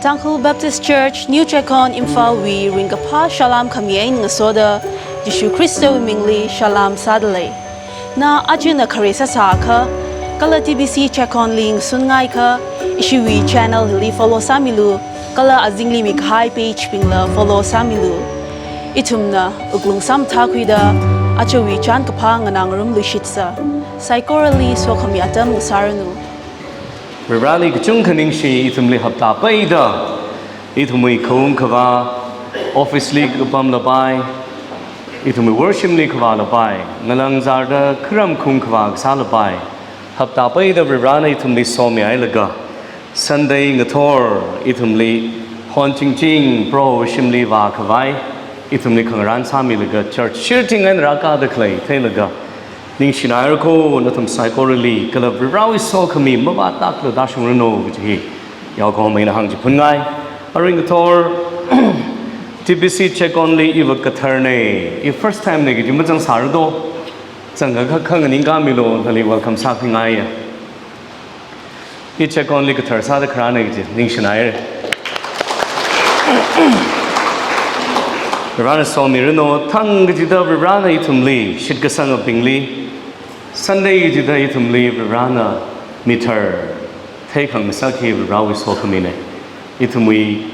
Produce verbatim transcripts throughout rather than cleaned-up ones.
Tangkhul Baptist Church, New Checkon, Imphalwui ringkaphā salām khami eina ngasoda, Jishu Khristawui mingli salām sādalei. Na ajana khare sāsākha, kala T B C Checkonli ngasunngaiakha, ishiwui channel hili follow sāmilu, kala azingli mikahai page bingla follow sāmilu. Ithumna wuklung samathākhuida, ajawui chānkaphā nganāngarumluishitsa. Saikorali sokhami atam ngasāranu. Varivarali kachungkha ningshi, ithumli hapta peida, ithumwui khaung khavā, office li kapam lapai, ithumwui worship li khavā lapai, ngalāng zārda kharam khung khavā kasā lapai, hapta peida Varivarana ithumli somihailaga, Sunday ngathor ithumli hon chingching Proho shimli vākhavai, ithumli khangarān sāmilaga church shirting eina rākāda khalei theilaga, ningshinaira ko nathum saikorali, kala Varivarawui sokhami mavātlākla tāshungranu kaji hi yaokahoma eina hāngchiphunngai. Arui ngathor T B C Checkonli iva katharna, i first time na kaji mazangsāra do. Zangkha kha khanganingkāmilu, nali welcome sākhuingaiya. I Checkonli kathar sāda kharāna kaji ningshinaira. Varivarana somiranu, thang kachida Varivarana ithumli, shitkasangabingli, Sunday kachida ithumli Varivarana mithar theikhangasak hi Varivarawui sokhamina. Ithumwui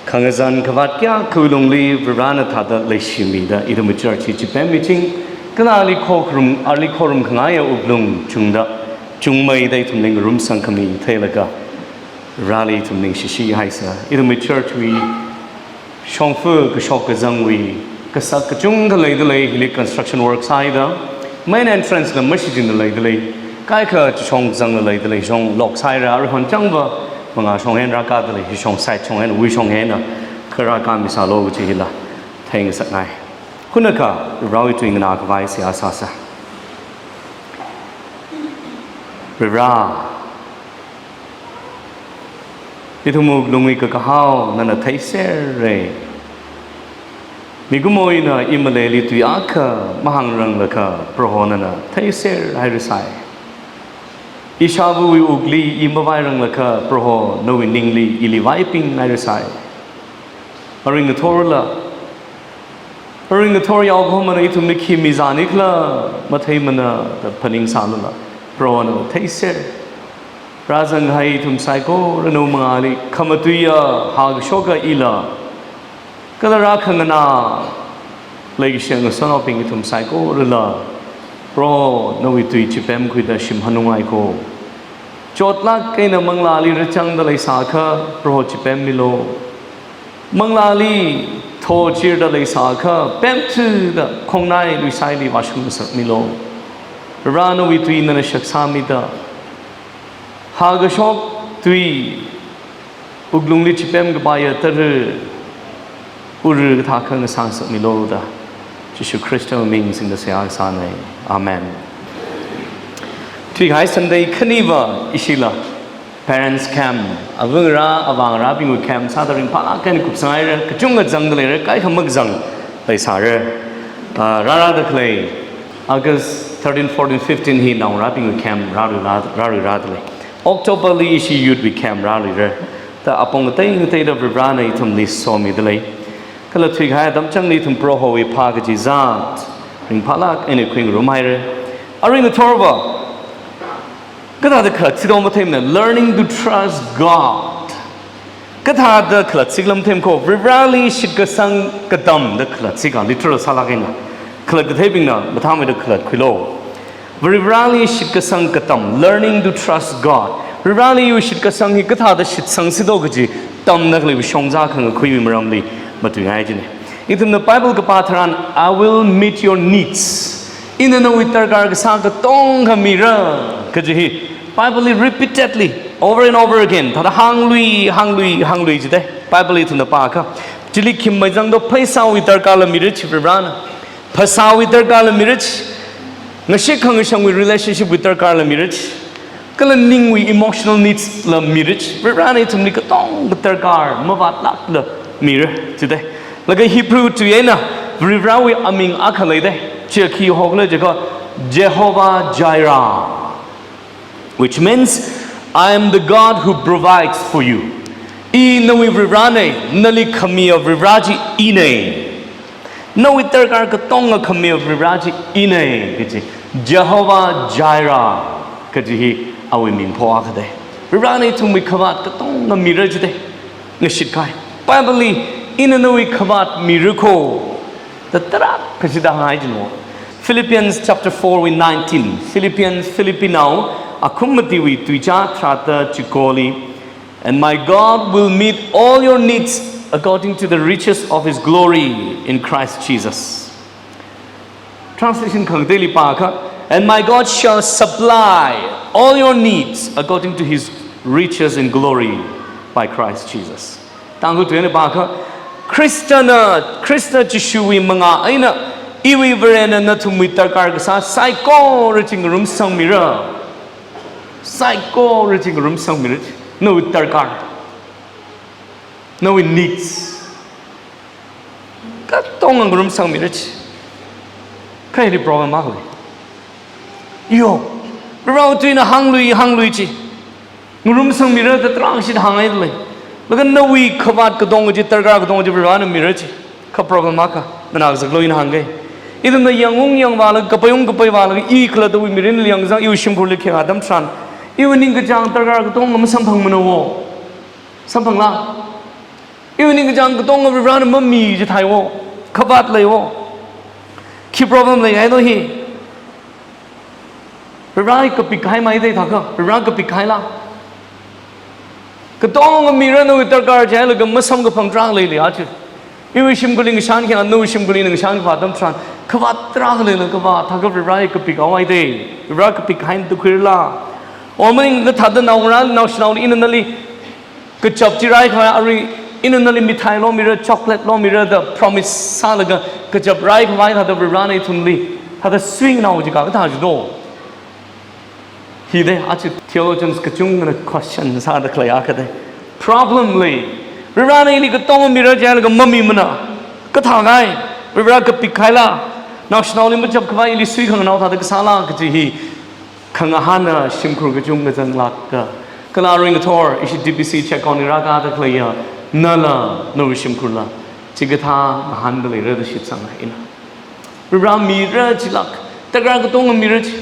khangazan kavāt kayākhawui lungli Varivarana thāda leishimida, ithumwui church hi chipemmiching, kala ali khokharum, ali khorumkhangaiya wuklung chungda, chungmeida ithumli ngarumsang khami theilaga, Varivarali ithum ningshishihaisa. Ithumwui church wui shongfa kashok kazangwui kasak kachungkha leidalei, hili construction work sāhaida, main entrance la mashichinda leidalei, kaikha chishong kazangla leidalei, shong lock sāhaira, aruihon changva mangā shong eina rākādalei, hishong side shong eina, wuishong eina kha rākāmisālu kaji hila theingasakngai. Hunakha Varivarawui tui nganākhavai seihā sāsa. Varivara, ithum wuklungwui kakahao nana theisera. Mikumo ina i maleili tui akha mahāngranglakha, Proho nana theiserhairasai. Ishāvawui wukli i mavairanglaga, Proho nawui ningli ili vaipinghairasai. Arui ngathorla, arui ngathor yaokahomana ithumli khi mizānikhala matheimana da phaningsālala, Proho nana theiser. Rāzanghai ithum saikorana mangāli khamatuiya hākashoka ila, kala rākhanganā leikashi ngasotnaobing ithum saikorala, Proho nawui tui chipemkhuida shim hanungngai ko. Chotlāk eina manglāli rāchangda leisākha, Proho chipemmilu. Manglāli thochirda leisākha, pemthuda khongnai luisaili vāshung ngasakmilu. Varivara nawui tui nana shaksāmida, hākashok tui wuklungli chipemkapaiya tara, ura kathākha ngasā ngasakmilu da, Jishu Khristawui ming singda seihā sāna. Amen. Thuikahai Sunday khaniva ishila parents camp, avāngarā avāngarābingwui camp sāda ringphālāk eina kupsanghaira, kachungkha zangda leira, kaikha makazang leisāra. Ah, rārāda khalei August thirteen, fourteen, fifteen hi naongarābingwui camp rārui rā, rārui rādalei. October li ishi youth wui camp rāluira. Da apong ngatei ngateida Varivarana ithumli somidalei. Kala thuikahai atam changli ithum Prohowui phākachizat ringphālāk eina khuingarumhaira. Arui ngathorva kathāda khalatsi do matheimana, learning to trust God. Kathāda khalatsi khala matheimana ko, Varivarali shitkasang katamda khalatsi ka, literal sālāk eina. Khalat katheibingna mathāmeida khalatkhuilu. Varivarali shitkasang katam, learning to trust God. Varivarali iwui shitkasang hi kathāda shitsangsi do kaji tamda khaleiwui shongza khangakhuiwui maramli matuingai jina. Ithumna Bible kapā tharan, "I will meet your needs." Ina nawui darkar kasā katonga mira kaji hi Bible li repeatedly, over and over again, thāda hānglui, hānglui, hānglui jidalei. Bible li ithumna pākha, chili khim maizangdo, pheisāwui darkarla mira chi Varivarana. Phasāwui darkarla mira chi. Ngashit khangashangwui relationship wui darkarla mira chi. Kala ningwui emotional needs la mira chi. Varivarana ithumli katonga darkar mavātlākla mira jidalei. Laga Hebrew tui eina Varivarawui aming akha leidalei. Chi khi hokhala jiakha, Jehovah Jireh. Which means, "I am the God who provides for you." I nawui Varivarana, nali khamiya Varivara chi ina. Nawui darkar katonga khamiya Varivara chi ina, kaji. Jehovah Jireh, kaji hi awui ming pho akha da. Varivarana ithumwui khavāt katonga mira jida. Ngashit kahai. Bible li, ina nawui khavāt mira kho da tarākha chida hāngai jino. Philippians chapter four wui nineteen. Philippians, Philippi nao, akhum matiwui tuizā tharāda chikoli. And my God will meet all your needs according to the riches of his glory in Christ Jesus. Translation khangateili pākha, and my God shall supply all your needs according to his riches in glory by Christ Jesus. Tangkhul tuina pākha, Khristana, Khrista Jishuwui manga eina, iwui Varena nathumwui darkar kasā saikora chi ngarumsangmira. Saikora chi ngarumsangmira. Nawui darkar, nawui needs katonga ngarumsangmira chi. Kha hili problem akha lei. Yo, Varewui tuina hānglui, hānglui chi. Ngarumsangmira da tarākha chida hāngngai lei. Laga nawui khavāt katonga chi, darkar katonga chi Varena mira chi. Kha problem akha, nana kazaklo ina hāngkei. Ithumna yangung yangvālaga, kapaiung kapaivālaga, i khalattawui mirinli yangzang, iwui shimkhurli khayang atam tharan, iwui ningkachāng darkar katonga masamphangmana wo. Samphangla? Iwui ningkachāng katonga Varena mami jithai wo. Khavāt lei wo. Khi problem lei haino hi. Varena kapik kahai mai dei thākha, Varena kapik kahaila? Katonga mira, nawui darkar chihailaga masamkaphang tarākha leili aja. Iwui shimkhurli ngashan khayang, nawui shimkhurli ngashan khavā atam tharan, khavāt tarākha leila khavā thākha Varena kapik haowai dei. Vare kapik kahaina tukhuirala? O maningakha thāda naongarā, naoshinaoli ina nali kachap chi raikhavai, arui ina nali mithai lomira, chocolate lomira da promise sālaga, kachap raikhavai thāda Varena ithumli thāda suinao jiakha kathā jido? Hi dei, aja theologians kachungana question sāda khalei akha dei. Problem lei. Varena ili katonga mira chihailaga mamimana. Kathā kahai, Vare kapik kahaila? Naoshinaoli machapkhavai ili sui khanganao thāda kasāla kaji hi khangahāna shimkhur kachungkha zanglāka. Kala aruingathor ishi D B C check on rākada khaleiya nala nawui shimkhurla chikathā ngahānda leira da shitsanga ina. Vare mira chilāk, darkar katonga mira chi,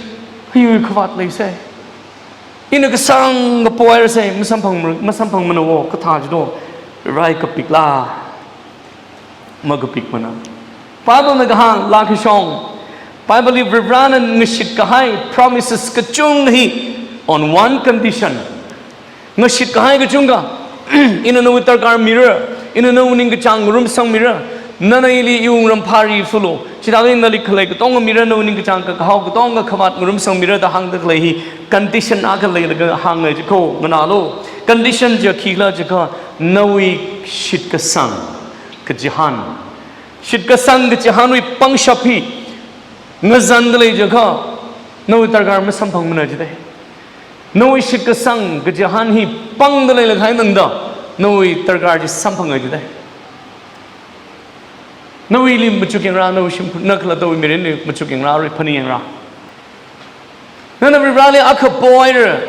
hiwui khavāt leisai. Ina kasāngkha pohairasai, masamphang, masamphangmana wo, kathā jido? Vare kapikla? Makapikmana. Bible na kahāng, lākashong. Bible li Varena ngashit kahai promises kachungkha hi on one condition. Ngashit kahai kachungkha, ina nawui darkar mira, ina nawui ningkachāng ngarumsangmira, nana ili iwui ngarumphari fulo, chithāda ina nali khalei katonga mira, nawui ningkachāng kakahao katonga khavāt ngarumsangmira da hāngda khalei hi condition akha leilaga hāngngai jikho, nganālo. Condition chi khikhala jiakha, nawui shitkasang kachihān. Shitkasang kachihānwui pangshap hi ngazanda lei jiakha, nawui darkar masamphangmana jidei. Nawui shitkasang kachihān hi pangda leilakha eina tangda, nawui darkar chi samphangai jidei. Nawuili machukyangra, nawui shimkhur, na khalattawui mirinli machukyangra, arui phaningyāngra. Nana Vareli akha pohaira,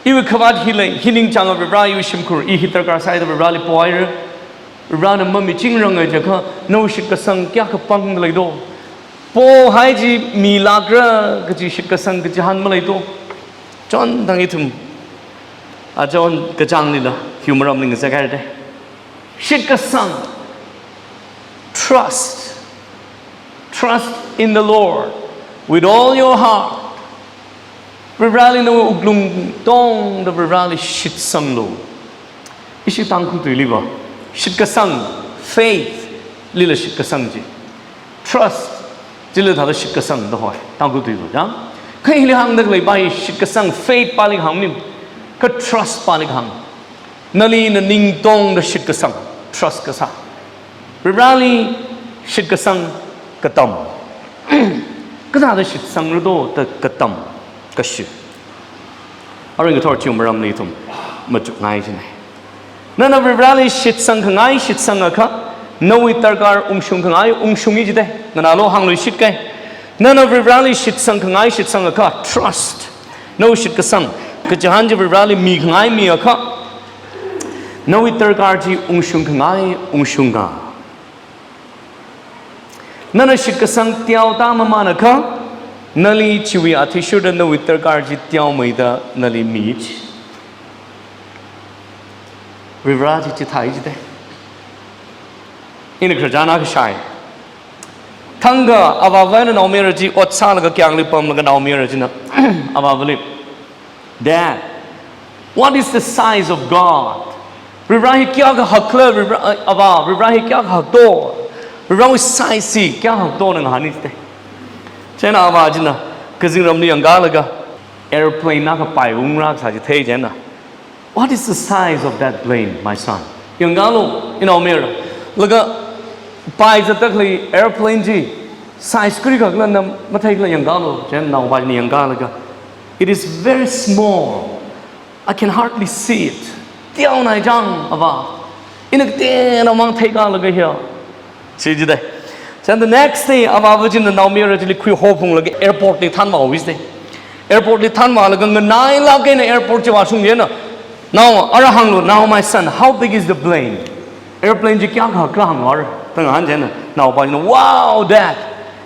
iwui khavāt hi lei, hi ningchānga Vare, iwui shimkhur, i hi darkar sai da Vareli pohaira. Varena mamichingrangai jiakha, nawui shitkasang kayākha pangda leido? Pohai chi milākra kaji shitkasang kachihān maleido? Chonthang ithum, a chon kachānglila, humor amling zakairde. Shitkasang. Trust. Trust in the Lord with all your heart. Vareli nawui wuklung tongda Vareli shitsanglu. Ishi Tangkhul tuiliva shitkasang, faith lila shitkasang chi. Trust chila thāda shitkasang da hoi, Tangkhul tuiva, ya? Kha hili hāngda khalei pa hi shitkasang, faith pali kahāng maning, kha trust pali kahāng. Nali naning tongda shitkasang, trust kasā. Vareli shitkasang katam. Kathāda shitsangra do da katam, kashi. Aruingathor chiwui maramli ithum machukngai jinei. Nana Vareli shitsangkhangai shitsangakha, nawui darkar ungshungkhangai ungshungi jidei. Nganālo, hāngluishit kei. Nana Vareli shitsangkhangai shitsangakha, trust. Nawui shitkasang kachihān chi Vareli mikhangai miakha, Nawui darkar chi ungshung khangai, ungshunga. Nana shitkasang teoda mamānakha, nali chiwui athishurda nawui darkar chi teomeida nali mi chi. Varivara chi chithāi jidei. Ina khararchan akha shāi. Thangkha avāvana naomayara chi ot sālaga kyangli pamlaga naomayara china avāvali, "Dad, what is the size of God?" Varivara hi kayākha hakla, Varivara, eh, avā, Varivara hi kayākha hakdo? Varivarawui size hi kayākha hakdo, nana ngahān jidei. Chieina avā china kazingramli yangkālaga aeroplane akha paiungra kasā chi thei chieina, "What is the size of that plane, my son?" Yangkālu, inaomayara. Laga paizatdakhalei aeroplane chi size kuri khakhala nana matheikhala yangkālu. Chieina naopā china yangkālaga, "It is very small. I can hardly see it." Teonai chang, avā. Ina kateonao mang theikalaga hiya, chi jidei. Chieina the next day, avāva china naomayara chili khuihophunglaga airport li thanvāhaowa jidei. Airport li thanvālaga nganailāk eina airport chi vāshung chieina, "Now, ara hānglu, now my son, how big is the plane? Airplane chi kayākha hakla hānglu ara," da ngahān chieina, naopā china, "Wow, Dad,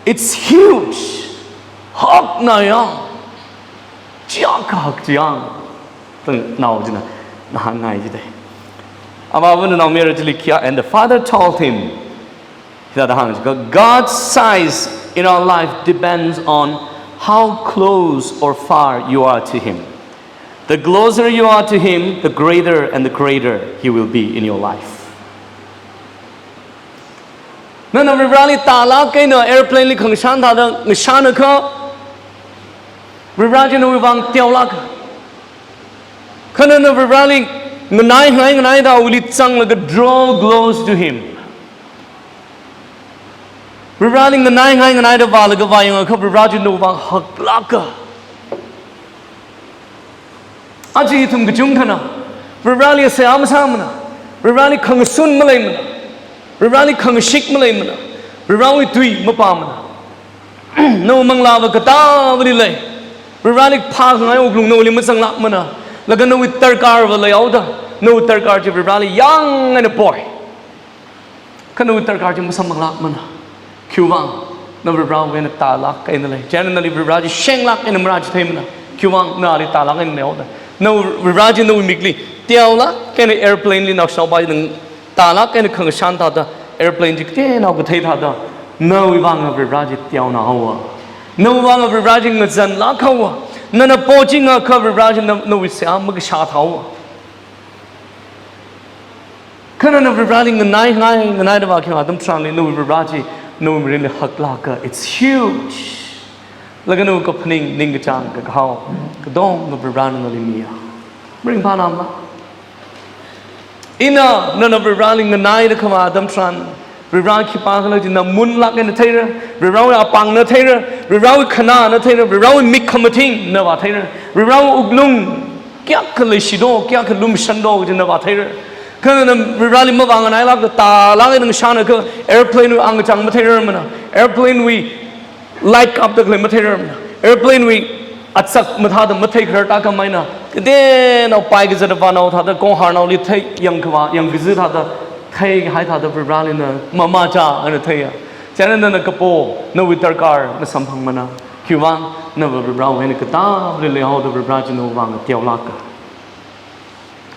it's huge. Hakna yang. Chiyākha hak chi yang," da nao china ngahānngai jidei. Avāvana naomayara chili khayā, and the father told him, hithāda hāng jikha, "God's size in our life depends on how close or far you are to Him. The closer you are to Him, the greater and the greater He will be in your life." Nana Varivarali tālāk eina airplane li khangashan thāda ngashanakha, Varivara chi nawui vang teolāk. Kha nana Varivarali nganai ngai nganaida awuili zanglaga draw close to Him. Varivarali nganai ngai nganaida vālaga vāyangakha Varivara chi nawui vang haklāka. Aja ithum kachungkhana Varivarali seihā masāmana, Varivarali khangashun maleimana, Varivarali khangashik maleimana, Varivarawui tui mapāmana. Nawui manglāva katāvali lei. Varivarali phākhangai wuklung nawuili mazanglākmana. Laga nawui darkarva leihaoda, nawui darkar chi Varivarali yang eina poi. Kha nawui darkar chi masamphanglākmana. Khiwuivang, na Varivarawui eina tālāk eina lei. Chieina nali Varivara chi shenglāk eina marāchitheimana. Khiwuivang, nali tālāk eina leihaoda. Na Varivarara chi nawui mikli teolāk eina airplane li naoshinaopā chi tālāk eina khangashan thāda, airplane chi kateonao kathei thāda, nawui vang Varivara chi teonao haowa. Nawui vang Varivara chi ngazanlāk haowa. Nana pochingakha Varivara chi na, nawui seihā makashā thāhaowa. Kha nana Varivarali nganai ngai nganaida vākhayang atam tharanli nawui Varivara chi nawui mirinli haklāka, it's huge. Laga nawui kaphaning, ningkachāng, kakahao, katonga Varivarana nali miya. Maringphānamla? Ina nana Varivarali nganaida khavā atam tharan, Varivara khipākhala chi na munlāk eina theira, Varivarawui apāngna theira, Varivarawui khanāna theira, Varivarawui mik khamathingna vātheira, Varivarawui wuklung kayākha leishido, kayākha lumshando kaji na vātheira. Kha nana Varivarali mavānganailākda tālāk eina ngashanakha airplane wui angachang matheirarmana, airplane wui light kapda khalei matheirarmana, airplane wui atsak mathāda matheikharar tākhameina, kateonao paikazat vānao thāda, kongharnaoli thei, yangkhavā, yangkazi thāda, theihai thāda Varivarali na mamachā eina theiya. Chieina nana kapo, nawui darkar masamphangmana. Khiwuivang, na Varivarawui eina katāvali leihaoda Varivara chi nawui vang teolāka.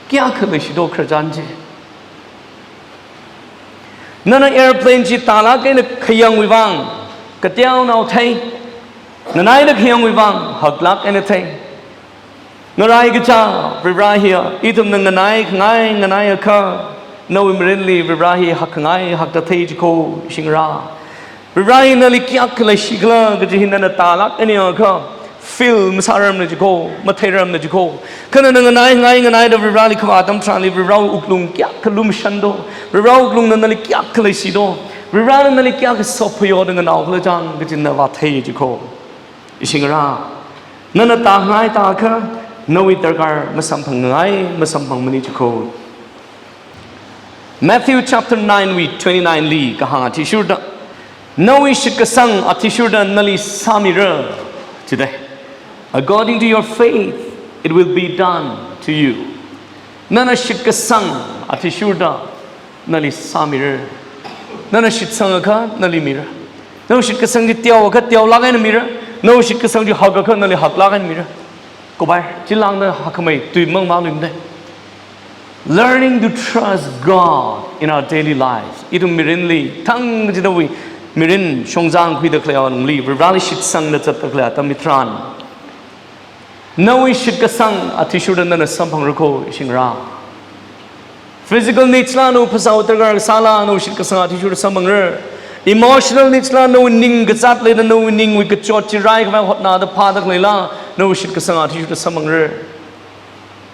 Kayākha leishido khararchan chi. Nana airplane chi tālāk eina khayangwui vang kateonao thei, nganaida khayangwui vang haklāk eina thei. Ngaraikachā Varivara hiya, ithumna nganai khangai nganaiakha, nawui mirinli Varivara hi hakkhangai hakda thei jikho, ishingra. Varivara hi nali kayākha leishikhala kaji hi nana tālāk eina yangakha, feel masārarmana jikho, matheirarmana jikho. Kha nana nganai ngai nganaida Varivarali khavā atam tharanli Varivarawui wuklung kayākha lumshando, Varivarawui wuklungna nali kayākha leishido, Varivarana nali kayākha sophāyoda nganaokhala chang kaji na vāthei jikho. Ishingra, nana tāngai tākha, nawui darkar masamphang ngai, masamphangmana jikho. Matthew chapter nine wui twenty-nine li kahāng athishurda, "Nawui shitkasang athishurda nali sāmira," jidei. "According to your faith, it will be done to you." Nana shitkasang athishurda nali sāmira. Nana shitsangakha nali mira. Nawui shitkasang chi teoakha teolāk eina mira. Nawui shitkasang chi hakakha nali haklāk eina mira. Kopai, chilāngda hakkhamei tui mang maluimde. Learning to trust God in our daily lives. Ithum mirinli, thang kachidawui mirin shongzang khuida khalei alungli, Varivarāli shitsangda zatda khalei atam hitharan, nawui shitkasang athishurda nana samphangra kho, ishi ngarā. Physical needs la, nawui phasā darkar kasāla, nawui shitkasang athishurda samphangra. Emotional needs la, nawui ning kazat leida nawui ningwui kachot chi raikhavai hotnada phāda khaleila, nawui shitkasang athishurda samphangra.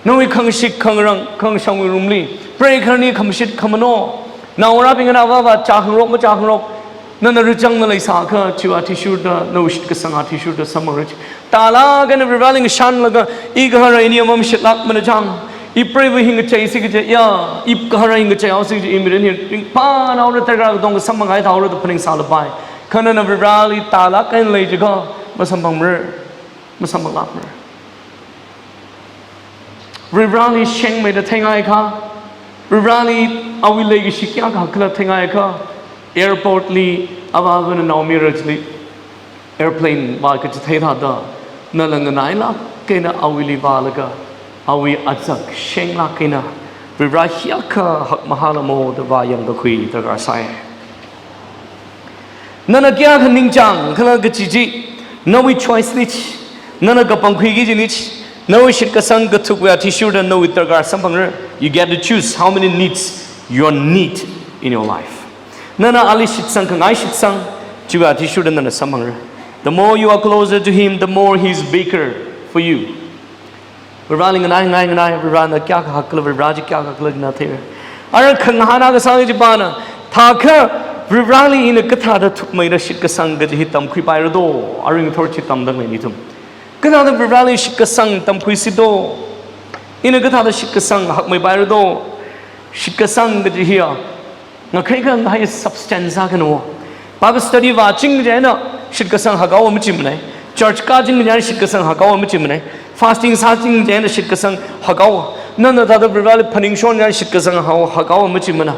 Nawui khangashik khangarang khangashangwui rumli, preigahar khani khamashit khamano, naongarābing nana avāva chākhangarok machākhangarok, nana rachangna leisākha, chiwui athishurda, nawui shitkasang athishurda samphangra. Chi tālāk eina Varivarāli ngashanlaga, i gahara ini amam shitlākmana chang, i preiva hi ngacheisi kaje, ya, i gahara hi ngacheihao si kaje, i mirin hi ringphānhaora, darkar katonga samphang kahai thaora da phaningsālapai. Kha nana Varivarāli tālāk eina lei jiakha, masamphangra, masamphanglākmara. Varivarāli shengmeida theingaikha, Varivarāli awui leikashi kayākha khala theingaikha, airport li avāvana naomayara chili airplane vā kachithei thāda, nala nganailāk eina awuili vālaga, awui azak shenglāk eina, Varivarā hiyākha hakmahālamo da vāyangkakhui darkar sai. Nana kayākha ningchāng khala kaji chi nawui choice li chi, nana kapangkhuiki kajina chi, nawui shitkasang kathukwui athishurda nawui darkar samphangra. You get to choose how many needs you need in your life. Nana ali shitsang khangai shitsang, chiwui athishurda nana samphangra. The more you are closer to Him, the more He is bigger for you. Varivarāli nganai, nganai, nganai, Varivarāna kayākha hakkhala, Varivarā chi kayākha hakkhala china theira. Ara khangahān akha sāngai chipana, thākha Varivarāli ina kathāda thukmeida shitkasang kaji hi tamkhuipaira do, aring thor chi tamda khalei ithum. Kathāda Varivarāli shitkasang tamkhuisi do, ina kathāda shitkasang hakmeipaira do, shitkasang kaji hiya, ngakhai khangai substance sākhano. Bible study vāching chieina shitkasang hakhaowa machimana. Church kāching chieina shitkasang hakhaowa machimana. Fasting sāching chieina shitkasang hakhaowa. Nana thāda Varivarāli phaningshon chieina shitkasang hao hakhaowa machimana.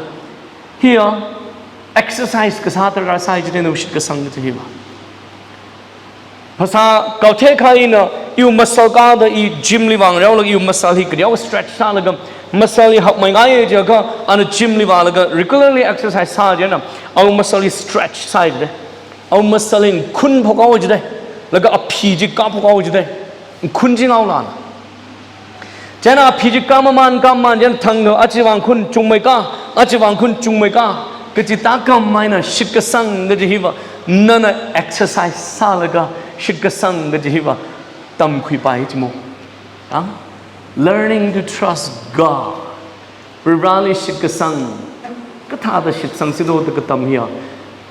Hiya, exercise kasā darkar sai chieina shitkasang kaji hiva. Phasā kathei kha ina, iwui muscle kāda i gym li vāngareolaga iwui muscle hi kareowa stretch sālaga, muscle hi hakmeingai jiakha, ana gym li vālaga regularly exercise sā chieina, awui muscle hi stretch sāi jide. Awui muscle hi khun phokhaowa jide. Laga aphi chi kāphokhaowa jide. Khun chi ngaolana. Chieina aphi chi kāmamān, kāmamān, chieina thangkha, achiwui vang khun chungmeikā, achiwui vang khun chungmeikā, kaji tākam eina shitkasang kaji hiva, nana exercise sālaga, shitkasang kaji hiva, tamkhuipai jimo. Ah? Learning to trust God. Varivarāli shitkasang, kathāda shitsangsi do da katam hiya,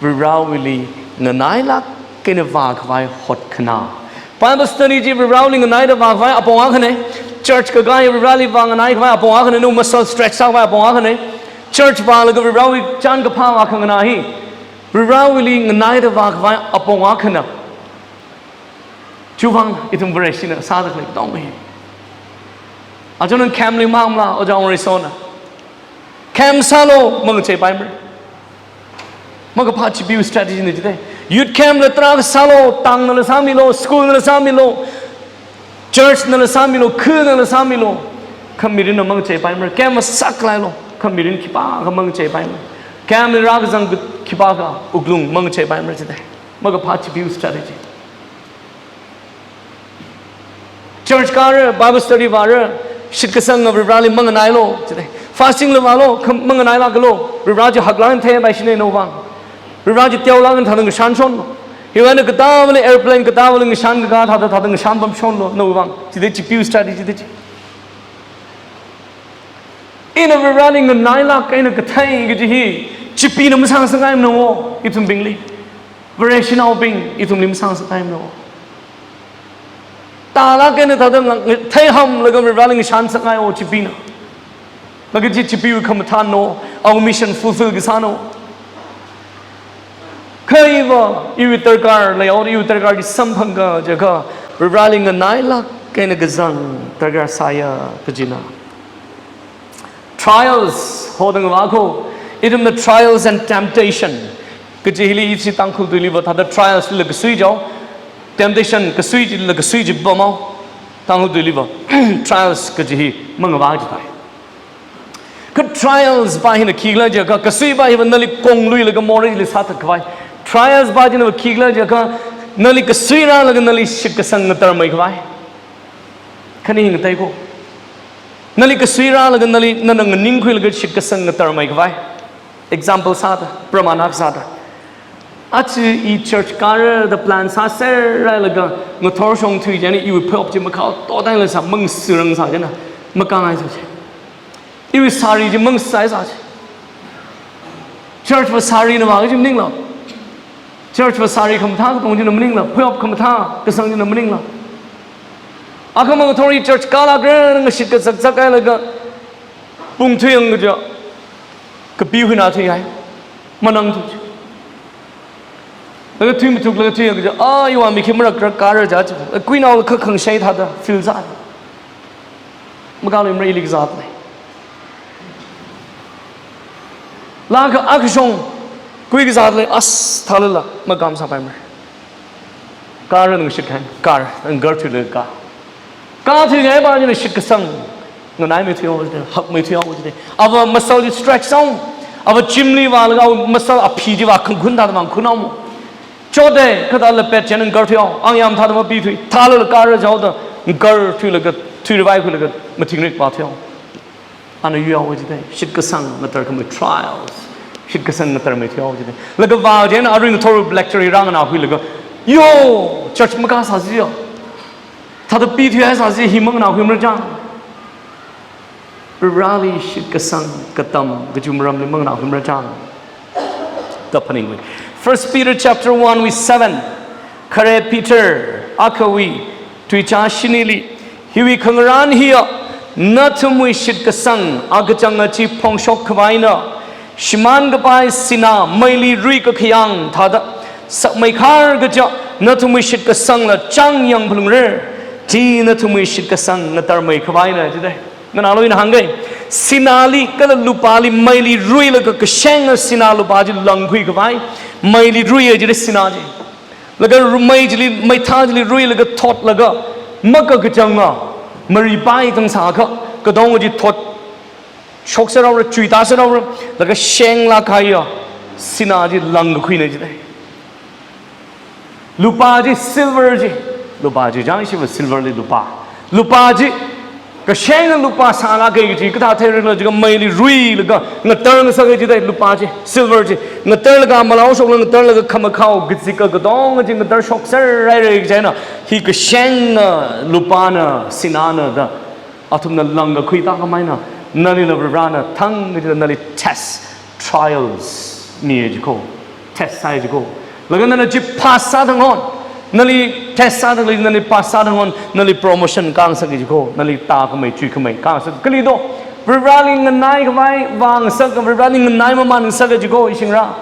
Varivarāwuili nganailāk eina vākhavai hotkhanā. Bible study chi Varivarāwuili nganaida vākhavai apong akhana. Church kakā hi Varivarāli vānganai khavai apong akhana, nawui muscle stretch sākhavai apong akhana. Church vālaga Varivarāwui chānkaphā vākhanganā hi Varivarāwuili nganaida vākhavai apong akhana. Chiwui vang ithum Vareshina sāda khalei katonga hi. Achon nang camp li mamla, Ojā Wungreisona. Camp sālu, mangacheipaimara. Makaphā chipeewui strategy na jide. Youth camp la tarākha sālu, town nala sāmilu, school nala sāmilu, church nala sāmilu, khul nala sāmilu. Kha mirinna mangacheipaimara. Camp masāklailu, kha mirin khipākha mangacheipaimara. Camp li rākazang khipākha wuklung mangacheipaimara jide. Makaphā chipeewui strategy. Church kāra, Bible study vāra, shitkasanga Varivarāli manganailu, jide. Fasting la vālu, kha manganailākalu, Varivarā chi haklāk eina theipaishina nawui vang. Varivarā chi teolāk eina thāda ngashanshonlu. Hiwui eina katāvali airplane katāvali ngashan kakā thāda thāda ngashan pamshonlu, nawui vang. Jide chipeewui strategy jide chi. Ina Varivarāli nganailāk eina kathei kaji hi, chipeena masāngasakngaimana wo, ithumbingli. Vareshinaobing, ithumli masāngasakngaimana wo. Tālāk eina thāda nga-, theihamlaga Varivarāli ngashansakngai wo chipeena. Laga chi chipeewui khamathānna wo, awui mission fulfill kasāna wo. Kha iva, iwui darkar leihaoda, iwui darkar chi samphangka jiakha, Varivarāli nganailāk eina kazang darkar sāya kajina. Trials, hoda ngavā ko. Ithumna trials and temptation kaji hili ishi Tangkhul tuiliva thāda trials lila kasui jao. Temptation kasui jila kasui jipamao. Tangkhul tuiliva trials kaji hi mangavā jitai. Kha trials pa hina khikhala jiakha, kasui pa hiva nali kongluilaga morei li sāthat khavai. Trials pa hina khikhala jiakha, nali kasui rālaga nali shitkasang ngatarmei khavai. Khani hi ngatai ko. Nali kasui rālaga nali, nana nganingkhuilaga shitkasang ngatarmei khavai. Example sāda, pramana sāda. Achi i church kārada plan sāser rālaga, ngathor shong thui jani, iwui phop chi makhao, to dai la sā, mang sirang sā jana, makāngai sā chi. Iwui sari chi mang sai sā chi. Church va sari na vāki chi maningla. Church va sari khamathā katong chi na maningla, phop khamathā kasang chi na maningla. Akhamang ngathor i church kālākra, ngashit kazak zak ai laga, pung thui ang kaja, kapi hui na thui ai, manang thui. Laga thui mathuk, laga thui ang kaja, a, iwa mi khi marak rak kara ja chi. Kuinao la kha khangshai thāda, feel za. Makālui mara ili kazat lei. Laga akashong, kui kazat lei, as, thālala, makam sāpai mara. Kar nang shit khan, kar, nang gar thui le ka. Ka thui ngai ba ni shitkasang. Nganai mei thui o jide, hak mei thui o jide. Ava muscle ji stretch sāo. Ava gym li vālaga muscle aphi ji vā khangkhun thāda mang khun o. Chode, kada la pet chen nang gar thui o. Ang yam thāda mapi thui. Thālala kar jao da, gar thui laga, thui rivai khui laga, mathing rik vā thui o. Ana yuihaowa jidai, shitkasang ngatar khamei trials. Shitkasang ngatarmei thihaowa jidai. Laga vā jina arui ngathor lecture hi rānganākhuilaga, yo, church makāsāsi yo. Thāda pi thuihaisāsi hi manganākhui marachang. Vareli shitkasang katam kachum ramli manganākhui marachang. Da phaningwui. First Peter chapter one wui seven. Khare Peter akhawui tuicha shinili. Hiwui khangarān hiya, nathumwui shitkasang, akachanga chi phongshok khavaina, shimān kapai sinā, meili rui kakhayang thāda, sakmeikhar kaja, nathumwui shitkasangla chang yang phalungrer, chi nathumwui shitkasang ngatarmei khavaina, jidai. Nganālu ina hāngkai, sināli, kala lupāli, meili ruilaga kashenga sinā lupā chi langkhui khavai, meili rui jidai sinā chi. Laga ru-, mei chili, meithā chili ruilaga thotlaga, makakachanga, maripai tang sākha, kadong chi thot, shokserhaora, chuitāserhaora, laga shenglāk kahaiya, sinā chi langkakhuina jidai. Lupā chi, silver chi, lupā chi, jang shiva silver li lupā. Lupā chi, kashenga lupā sālāka kaji, kathā theirila jiakha meili ruilaga, ngatar ngasaka jidai lupā chi, silver chi, ngatarlaga malao shokla ngatarlaga khamakhao, kazika kadong chi ngatar shokser rairai kajina, hi kashenga lupāna, sināna da, athumna langkakhui thākhameina, nalila Varena thang kajida nali test, trials, mi jiko, test sāi jiko. Laga nana chi pass sāthanghon, nali test sāthanghon, nali pass sāthanghon, nali promotion kāngasak jiko, nali tākhamei, chuikhamei, kāngasak kali do. Vareli nganai khavai, vāngasak, Vareli nganai mamān ngasaka jiko, ishingra.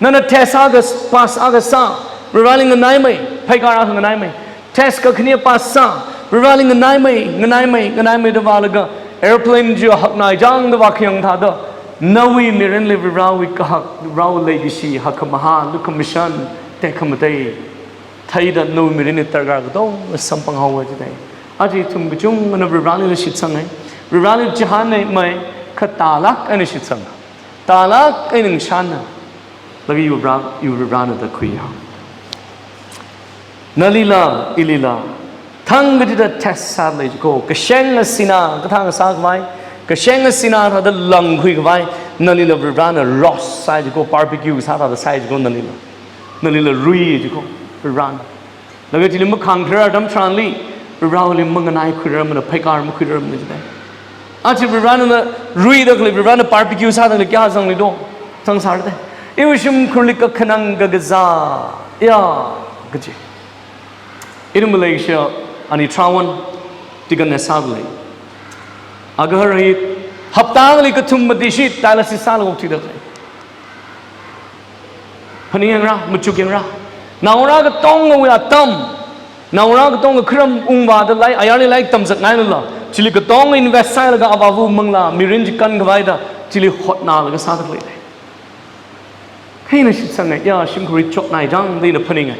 Nana test akha, pass akha sā, Vareli nganaimei, pheikar akha nganaimei. Test kakhane pass sā, Vareli nganaimei, nganaimei, nganaimei da vālaga, aeroplane chi haknai chang da vākhayang thāda, nawui mirinli Varewui kahak, Varewui leikashi, hakkhamahā, lukhamashan, tekhamatei, theida nawui mirinli darkar katonga samphanghaowa jidai. Aja ithum kachungana Vareli shitsanghai. Vareli chihānmei, kha tālāk eina shitsang. Tālāk eina ngashanna. Laga iwui Vare, iwui Varena da khuiya. Nalila, ilila. Thang kachida test sālei jiko. Kashenga sinā, kathang sākhavai. Kashenga sinā thāda langkhui khavai. Nalila Varena roast sāi jiko. Barbecue sā thāda sāi jiko nalila. Nalila rui jiko. Varena. Laga chili makhangkharar atam tharanli, Vareli manganai khuirarmana, pheikar makhuirarmana jidai. Aja Varena ruida khalei, Varena barbecue sāda khalei kayā zangli do, zangsāra dai. Iwui shimkhurli kakhanang kakazā, ya, kaji. Ina maleisha, ani trawan, tikan ne sāda lei. Agahar hi, hapta ngali kathum mati shi, dialysis sālaga okthuida khalei. Phaningyāngra, machukyangra. Naongarā katongawui atam. Naongarā katonga kharam ungvāda lairik, ayarli lairik tamzatngailala. Chili katonga invest sālaga avāva manglā, mirin chi kankhavai da, chili hotnalaga sāda khalei. Kha ina shitsanga, ya, shimkhurwui chotnai chang da ina phaninga.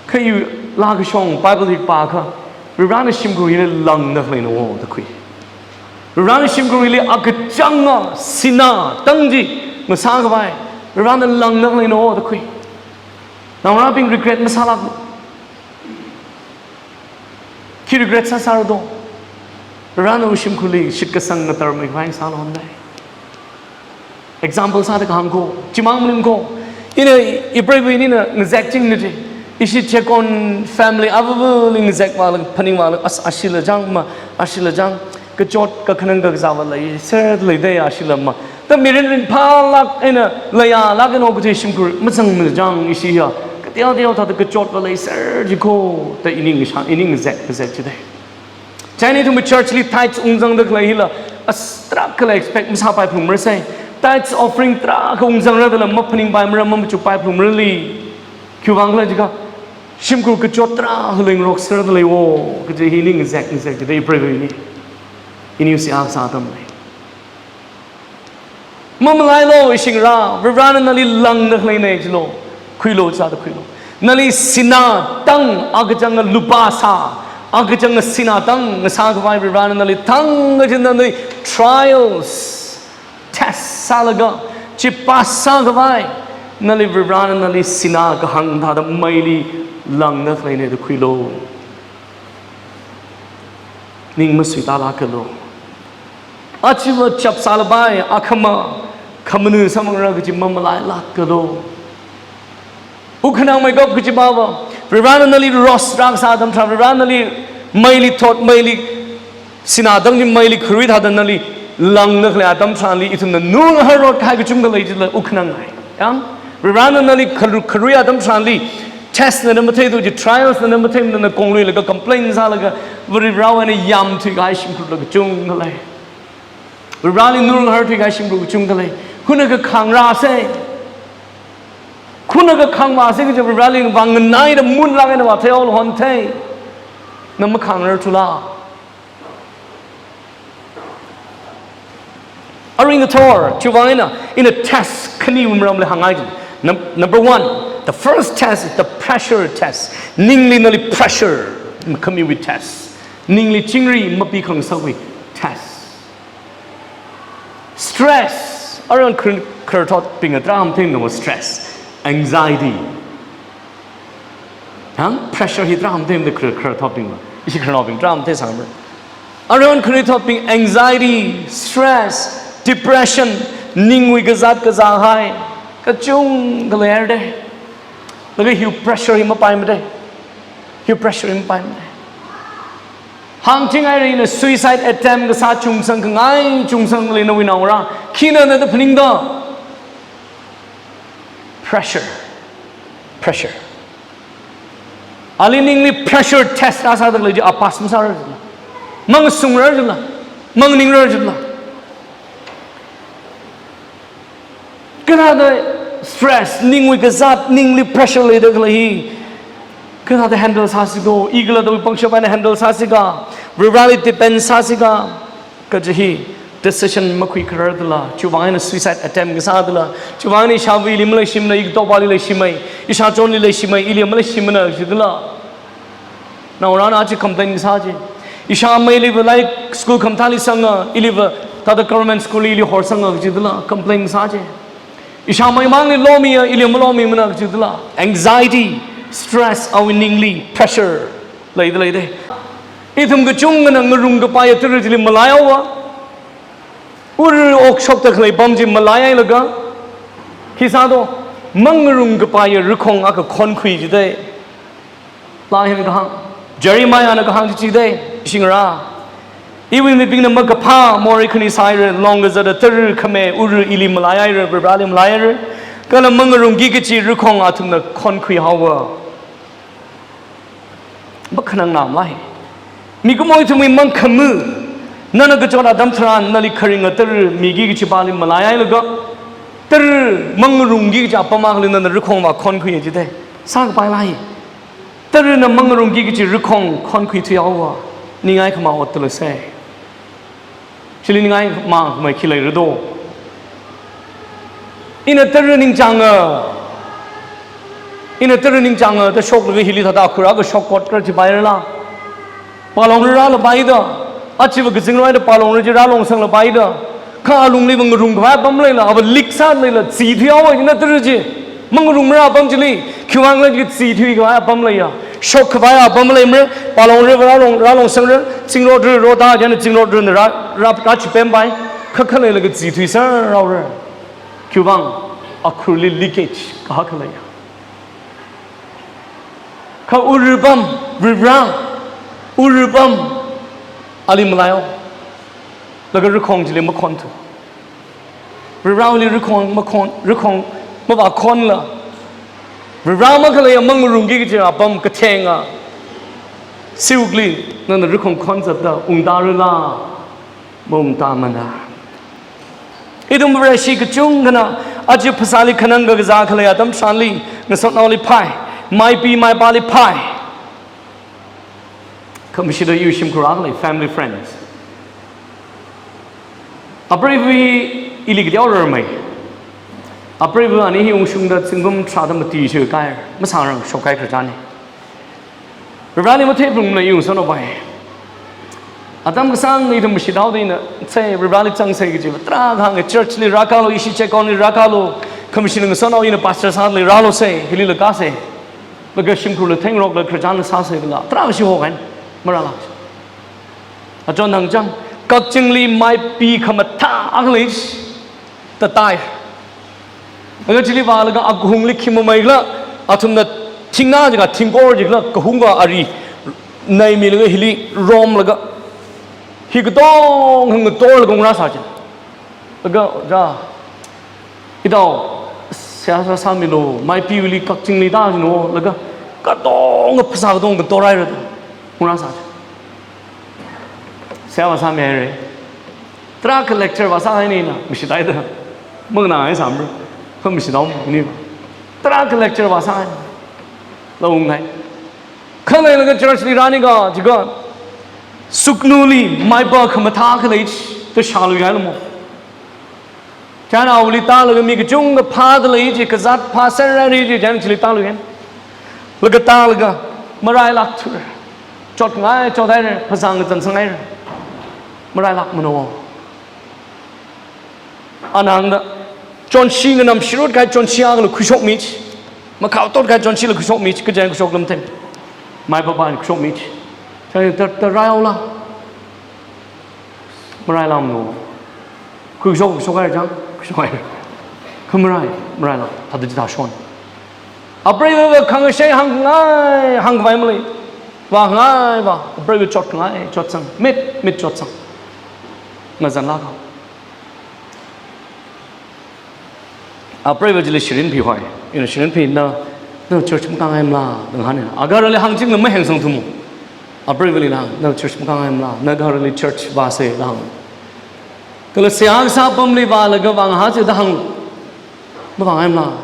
Kha iwui laa kashong Bible hi pākha, Varivarana shimkhurwuili langda khaleina o da khui. Varivarana shimkhurwuili akachanga sinā tang chi ngasākhavai, Varivarana langda khaleina o da khui. Naongarābing regret masālāklu. Khi regret sāsāra do? Varivarana shimkhurli shitkasang ngatarmeikhavai sālu hāngdai. Example sāda kahāng ko, chimang maning ko. Ina, ipreiva inina ngazek chingna chi. Ishi Chekon family avāvali ngazek vāla, phaning vāla, as, ashila chang ma, ashila chang. Kachot kakhanang kakazāva leiser leidai ashila ma. Da mirin ringphālāk eina, leiyālāk eina okathui shimkhur mazangmana chang ishi ya. Kateoteo thāda kachotva leiser jiko, da ining sha, ining ngazek, ngazek jidai. Chieina ithumwui church li tithes ungzangda khalei hila, as tarākha la expect masāpai phalungmara sai. Tithes offering tarākha ungzangra dala maphaningpaimara, mamachukpai phalungmarali. Khiwuivang khala jiakha, shimkhur kachot tarākha leingarokser da lei o, kaji hi ining ngazek, ngazek jidai ipreiva ini. Ini usi akha sā atam lei. Mamalailu ishingarā, Varivarana nali langda khaleina jilo, khuilu chāda khuilu. Nali sinā tang, akachanga lupā sā, akachanga sinā tang ngasākhavai Varivarana nali thang kachina nali trials, test sālaga, chi pass sākhavai, nali Varivarana nali sinā kahāng thāda meili langda khaleina da khuilu. Ning masuitālākalu. Achiva chap sālapai, akhama, khamanu sāmangra kaji mamalailākalu. Wukhanang meikap kaji pava, Varivarana nali roast rākasā atam tharan, Varivarana nali meili thot, meili sinā tang chi meili kharui thāda nali langda khalei atam tharanli, ithumna nurngahar rot kahai kachungkha lei jila wukhanang hai. Yang, Varivarana nali kharu-, kharui atam tharanli, test na na matheidu ji, trials na na matheimana na kongluilaga complain sālaga, Varivarāwui eina yamthui kahai shimkhur la kachungkha lei. Varivarāli nurngahar thuikahai shimkhur kachungkha lei. Khunakha khāngrāsei. Khunakha khāngvāsei kaja Varivarāli vānganaida munlāk eina vātheihaolu honthei. Na makhāngrarthula. Arui ngathor, chiwuivang eina, ina test khaniwui maramli hāngngai jin. Num-, number one, the first test is the pressure test. Ningli nali pressure, khamiwui test. Ningli chingri mapi khangasakwui test. Stress, aruihon khar-, khararthotbingna tarākha matheimana stress, anxiety. Hāng, pressure hi tarākha matheimana khar-, khararthotbingva. Ishi khararnaobing tarākha matheisangmara. Aruihon khararthotbing anxiety, stress, depression, ningwui kazāt kazā hai, kachungkha leihaira dei. Laga hiwui pressure hi mapaimara dei. Hiwui pressure hi mapaimara dei. Hāngchinghaira ina suicide attempt kasā chungsang khangai chungsang lei nawui naongarā. Khina na da phaningda. Pressure. Pressure. Ali ningli pressure test rāsāda khalei chi a pass masārar jila. Mangasungrar jila. Manganingrar jila. Kathāda stress, ningwui kazāt, ningli pressure leida khalei hi. Kathāda handle sāsi ko, i khalattawui pangshap eina handle sāsi ka, Varivarāli depend sāsi ka, kaji hi decision makhuikharar dala, chiwuivang eina suicide attempt kasā dala, chiwuivang eina ishāvali maleishimana, i katopali leishimei, ishāchonli leishimei, ili maleishimana, kaji dala. Naongarāna aja complain kasā chi. Ishāva meiliva lairik school khamathāli sanga, iliva thāda government school li ili horsanga kaji dala complain kasā chi. Ishāva meimangli lomiya, ili malomimana kaji dala. Anxiety, stress, awui ningli pressure leida lei dei. Ithum kachungkhana ngarung kapaiya tara chili malaihaowa. Ura okshokta khalei pam chi malaihailaga, khi sādo, mangarung kapaiya rakhong akha khonkhui jidei. Laa hina kahāng, Jeremiahna kahāng chi chidei, ishingarā. Iwui mibingna makaphā morei khani sāhaira, long kazata tara khame ura ili malaihaira, Varivarāli malaihaira. Kala mangarungki kachi rakhong athumna khonkhuihaowa. Makhanang namlai. Mikumo ithumwui mangkhamu. Nana kachot atam tharan nali kharinga tara miki kachipāli malaihailaga, tara mangarungki kachi apam akhali nana rakhong vākhonkhui jidei. Sākapai lei. Tarana mangarungki kachi rakhong khonkhuithuihaowa. Ningai khamā ot tala sai. Chili ningai khamā khamā khi leira do. Ina tara ningchānga. Ina tara ningchānga da shoklaga hili thāda khura kashok kot kar chi paira la. Palong rālapai da. Achiva kazing rāida palong rā chi rālongsanglapai da. Kha alungli mangarung khavai apam leila, ava lik sāleila, tsi thuihaowa ina tara chi. Mangarung mara apam chili, khiwuivang khala chi tsi thuikhavai apam leiya. Shok khavai apam leimara, palong rā rālong, rālongsang rā, zingrot rā rota, chieina zingrot rā rā, rā, rā chipempai. Kha khalei laga tsi thuiser rāra. Khiwuivang, akhurli leakage kahak khaleiya. Kha ura apam, Varivara, ura apam, ali malaihao. Laga rakhong chili makhonthu. Varivarali rakhong makhon, rakhong mavākhonla. Varivara makhalei mangarungki kaji apam kathenga. Siwukli, nana rakhong khon zatda, ungtāra la. Maungtāmana. Ithum Vareshi kachungkhana, aja phasāli khanang kakazā khalei atam tharanli, ngasotnaoli phai, maipi maipāli phai. Khamashida iwui shimkhur akha lei, family friends. Apreiva ili kateorar mei. Apreiva ani hi ungshungda zingkum tharāda mati shikahai, masāngarang shokkahai khararchanna. Varivarali matheiphalungmana iwui ngasotnaopai. Atam kasāngli ithum mashithaoda ina, sai Varivarali zangsei kaji, tarākha hānga church li rākalu, ishi check on li rākalu, khamashina ngasotnao ina pastor sāli rālu sai, hili laka sai. Laga shimkhurla thengrokla khararchanla sāsei kala, tarākha shihokhaina, marālak. Achon thangchang, Kakchingli maipi khamathā akha lei, tatai. Laga chili vālaga akahungli khi mamei khala, athumna thingna jiakha, thingkor jiakha, kahungva ari naimilaga hili romlaga, hi katonga ngatorlaga ngarāsā chi. Laga, ja, itao, seihā sāsāmilu, maipiwuili Kakchingli da jino, laga, katonga phasā katonga ngatorhaira da, ngarāsā chi. Seihā vāsāmihaira. Tarākha lecture vāsāhaina ina, mashitaida. Manganāngai sāmara. Kha mashithaomi. Tarākha lecture vāsāhaina. Laungai. Khaleilaga church li rānika, jiakha. Suknuli, maipa khamathā akha lei, da shāluihailamo. Chieina awuili tālaga mi kachungkha phāda lei chi, kazāt phāser rāri chi, chieina chili tāluihaina. Laga tālaga, marailakthura. Chotngai, chothaira, phasā ngazan sāngaira. Marailakmano. Ana hāngda, chonshi nganam shirut kahai chonshi akhala khuishokmi chi. Makhao tot kahai chonshila khuishokmi chi, kaja khuishok lamtheng. Maipapa khuishokmi chi. Chieina ta, taraihaola. Marailakmano. Khuishok, khuishokhaira chang, khuishokhaira. Kha marai, marailak, thāda chithāshon. Apreiva khangashei hāngngai, hāngkhavai malei. Vāngai, vā, apreiva chotngai, chotsang, mit, mit chotsang. Ngazanlak haowa. Apreiva chili shirin phihoi. Ina shirin phi na, na church makāngaimala, da hānga. Agaharali hāngchingla mahengsangthumo. Apreivali na, na church makāngaimala, na gaharali church vāsei da hānga. Kala seihā kasā apamli vālaga vāngahāsei da hānga. Mavāngaimala.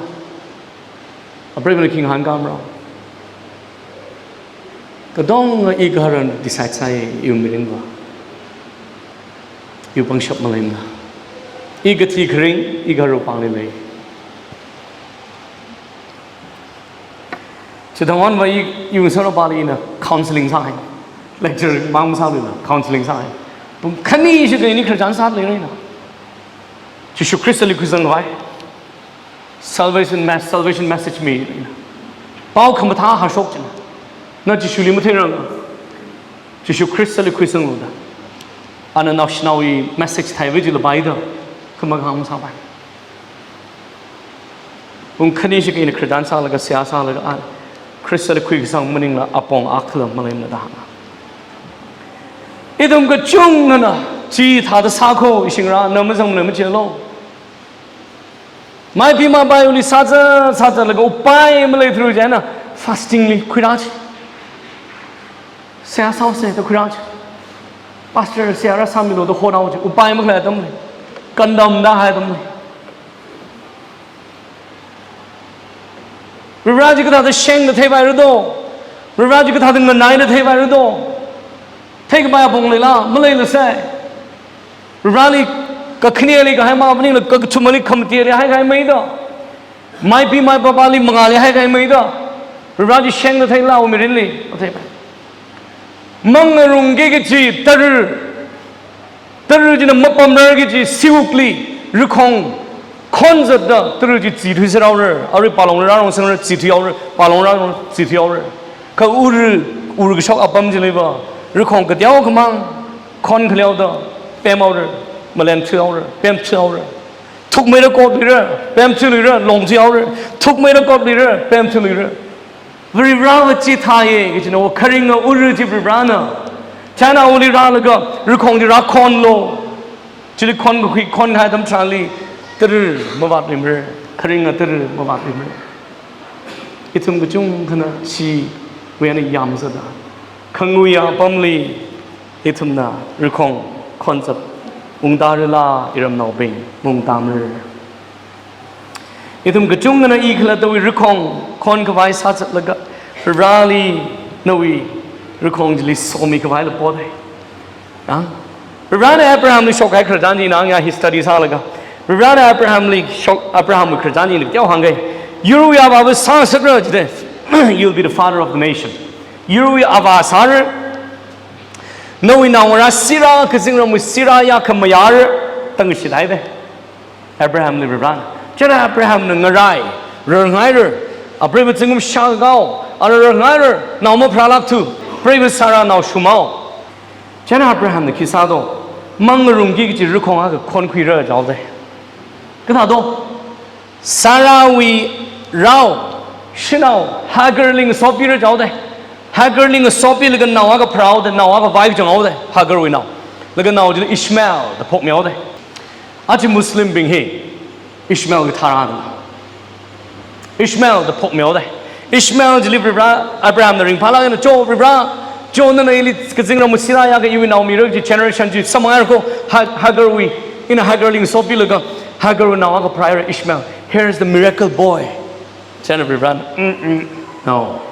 Apreivana khi ngahānkāmara. Katonga igaharana decide sāi, iwui mirinva. Iwui pangshap maleimana. I kathi kharing, igaharwui pāngli lei. Chithang onva i, iwui ngasotnaopali ina counseling sāhai. Lecture mang sāluila, counseling sāhai. Pung khani shikha ini khararchan sāda leira ina. Jishu Khristali khuisangkhavai. Salvation mes-, salvation message mi. Pao khamathā hāshok china. Na Jishuli matheingaranga. Jishu Khristali khuisanglu da. Ana naoshinaowui message theiva chila paida. Khamahāng masāpai. Pung khani shikha ina khararchan sālaga, seihā sālaga, a, Khristali khuikasang maningla apong akhala maleimana da hānga. Ithum kachungkhana, chithāda sākho, ishingra, na mazangmana machilu. Maipi maipāwuili sāzat, sāzatlaga upai maleitharu chieina, fasting li khuira chi. Seihā sāsei da khuira chi. Pastor seihā rāsāmilu da hohaowa chi. Upai makhalei atam lei. Condemn da hai atam lei. Varivara chi kathāda shengda theipaira do. Varivara chi kathāda nganaida theipaira do. Kaikamei apong leila, maleila sai. Vareli kakhaneli kahai maningla kakathumali khamateli haikahai maida. Maipi maipapali mangāli haikahai maida. Vare chi shengda theila mirinli. Mangarungki kachi tara. Tara china mapamrarki kachi siwukli rakhong khonzatda tara chi chithui sāhaora. Arui palong rārong sangra chithuihaora. Palong rārong chithuihaora. Kha ura, ura kashok apam chiliva rakhong kateokhamang khon khaleoda pemhaora, malen thuihaora, pemthuihaora. Thukmeida kotluira, pemthuiluira, longthuihaora. Thukmeida kotluira, pemthuiluira. Varivarāva chithāya, kachina kharinga ura chi Varivarāna. China uli rālaga, rakhong chi rākhonlu. Chili khon kakhui, khon kahai atam tharanli, tara mavātluimara, kharinga tara mavātluimara. Ithum kachungkhana shiwui eina yāmzatda, khangui apamli ithumna rakhong khonzat ungtārala iramnaobing, maungtāmara. Ithum kachungkhana i khalattawui rakhong khonkhavai sāzatlaga, Vareli nawui rakhong chili somikhavai lapoda. Ang? Varena Abrahamli shokkahai khararchan chi ina anga hi study sālaga. Varena Abrahamli shok, Abrahamwui khararchan chi ina kateo hāngga. Yurwui avāva sāngasakra jida. You'll be the father of the nation. Yurwui avā sāra. Nawui naongarā sira, kazingramwui sira ya khamayāra. Tangshit haida. Abrahamli Varena. Chieina Abrahamna ngarai, rarngaira, apreiva zingkum shākakao, ara rarngaira, nao mapharālākthu, preiva Sarah nao shumao. Chieina Abrahamna khi sādo, mangarungki kachi rakhong akha khonkhuira jaoda. Kathādo, Sarahwui rao, shanao, Hagarli ngasopira jaoda. Hagarli ngasopilaga nao akha pharāhaoda, nao akha vaikhachang haoda, Hagarwui nao. Laga nao chili Ishmael da phokmihaoda. Aja Muslimbing hi Ishmael kathā rāda. Ishmael da phokmihaoda. Ishmael chili Varivara Abrahamna ringphālāk eina, cho Varivara, cho nana ili kazingramwui sira ya kha iwui nao mira kaji generation chi samphanghaira ko, Ha-, Hagarwui, ina Hagarli ngasopilaga, Hagarwui nao akha pharāhaira Ishmael. Here's the miracle boy. Chieina Varivarana, mm, mm, no.